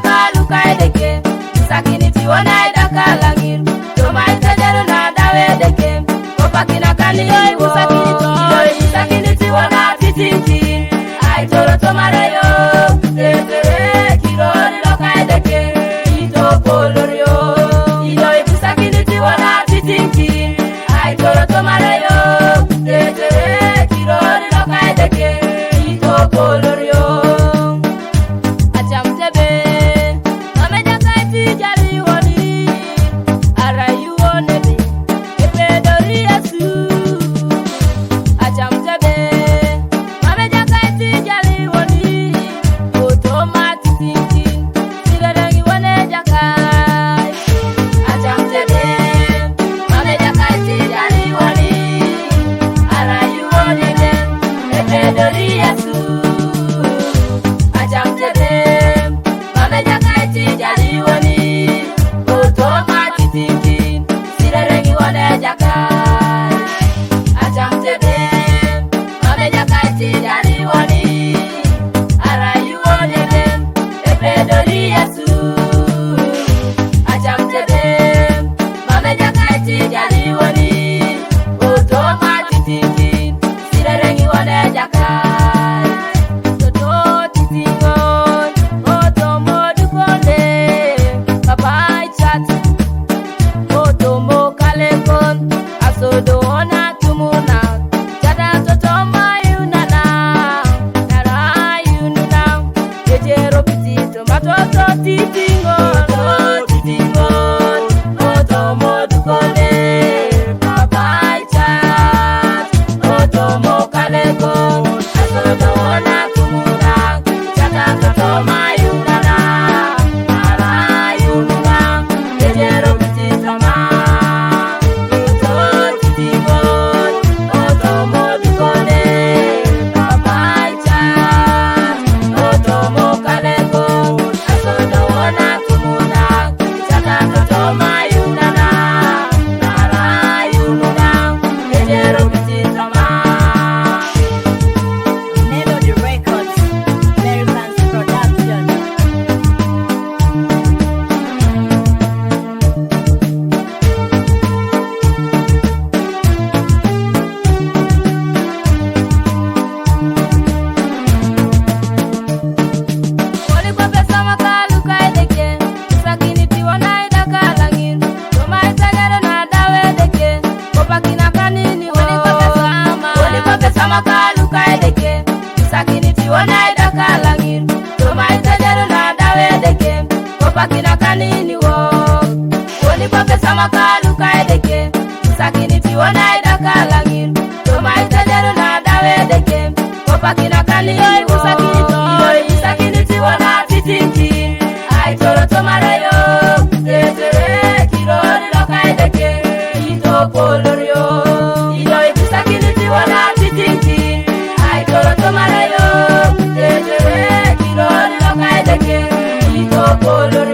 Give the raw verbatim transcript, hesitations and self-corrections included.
Kalu kai deke, sakini tiwona ida kalangir. Toma ita jaru na dawe deke, kopa kina kani yo ibu sakini to. Ilo ibu sakini tiwona titinki. Ai toro tomare yo, tetere kiro lo kai deke, ito kolor yo. Ilo ibu sakini tiwona titinki. Ai toro tomare yo, tetere kiro lo kai deke, ito kolor yo. Acham tebe, mame jakai ti jali woni, ara yu wone be, epe dori asu. Acham tebe, mame jakai ti jali woni, automatic thinking, sira dangi wone jakai. Acham tebe, mame jakai ti jali woni, ara yu wone be, epe dori asu. Acham tebe, mame jakai ti jali woni, automatic thinking, sira dangi wone jakai. Acham tebe, mame jakai ti jali woni, ara yu wone be, epe dori asu. Acham tebe, mame jakai ti jali woni, automatic thinking, sira dangi wone jakai. Toto titingon, oto modu konde, papai chat. Otomo kalekon, asodo ona tumuna. Jada toto mayunana, nara yununa. Jejero piti tomato to titingo, to titingo. Otomo dukole, papai chat. Otomo kalekon, asodo ona tumuna. Melody Records, Americans Production. Woni kwa pesa makalu kai deke, sakini tiwona ida kalangin. Toma ita jaru na dawe deke, kopa kina kanini woni kwa pesa ma. Woni kwa pesa makalu kai deke, sakini tiwona ida kalangin. Toma ita jaru na dawe deke, kopa kina kanini wo. Woni kwa pesa makalu kai deke, sakini tiwona ida kalangin. Toma ita jaru na dawe deke, kopa kina kani yo ibu sakini to. Ilo ibu sakini tiwona titinki. Ai toro tomare yo, tetere kiro lo kai deke, ito kolor yo. Ilo ibu sakini tiwona titinki. Ai toro tomare yo, tetere kiro lo kai deke, ito kolor